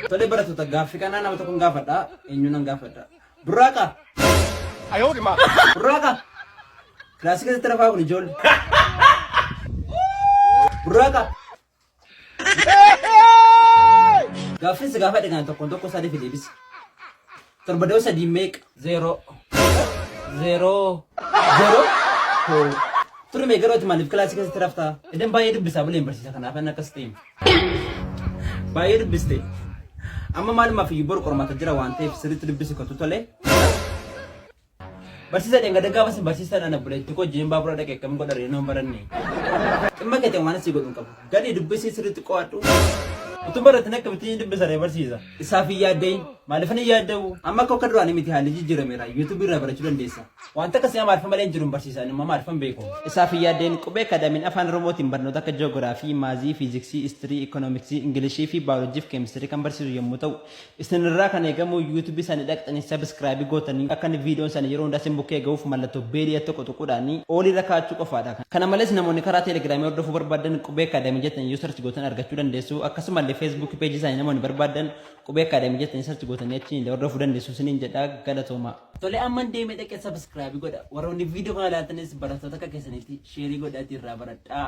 Tole barattoota gaaffii kanaa nama tokkon gaafadha. Eenyuun nan gaafadha? Burraaqa! Burraaqa! Kilaasii keessatti rafaa kun ijoollee. Burraaqa! Gaaffii si gaafadhe kana tokkoon tokko isaa deebi deebisi. Torba da'oo sadii meeqa? Zeeroo. Zeeroo. Zeeroo. Hoo. Turre mee garuu ati maaliif kilaasii keessatti raftaa? Edan baay'ee dubbisaa buleen barsiisa kanaaf inni akkas ta'e. Baay'ee dubbiste. Amma maalumaaf iyyuu boru qormaata jira waan ta'eef sirriitti dubbisi kottu tole. Barsiisa dheengadda gaafa isin barsiistan ana buleetti koo jeen baabura dhaqe akkam godha ree noon baranne. Dhimma keetiin waan asii godhu hin qabu. Gadi dubbisii sirriitti qo'adhu. Utuu baratin akkamitti ni dubbisa ree barsiisa. Isaaf hin yaaddayin. Maaliifan hin yaadda'u? Amma akka akka duraanii miti haalli jijjiirameera. YouTube irraa barachuu dandeessa. Wanta akkasii Amaariffa malee hin jiru hin barsiisa. Ani immoo Amaariffa hin beeku. Isaaf hin yaaddayin. Qubee Akkaadaamiin Afaan Oromootiin barnoota akka Ji'oogiraafii, Maazii, Fiiziksii, Istirii, Ikoonomiksii, Ingilishii fi Baayoloojii fi Keemistirii kan barsiisu yommuu ta'u, Isin irraa kan eegamu YouTube isaanii dhaqxanii subscribe gootanii akka inni viidiyoon isaanii yeroo hundaa isin bukkee gahuuf mallattoo beelii al tokko tuquudhaan all irra kaa'achuu qofaadha. Kana malees namoonni karaa teelegiraamii hordofuu barbaaddan Qubee Academy jettanii yoo search gootan argachuu dandeessu. Akkasumallee Facebook page isaanii namoonni barbaaddan Qubee Academy jettanii search gootanii achiin illee hordofuu dandeessu isiniin jedha galatoomaa. Tole amman deemee dhaqee subscribe godha. Warroonni viidiyoo kana ilaaltanis barattoota akka keessaniitti sheerii godhaatii irraa baradhaa.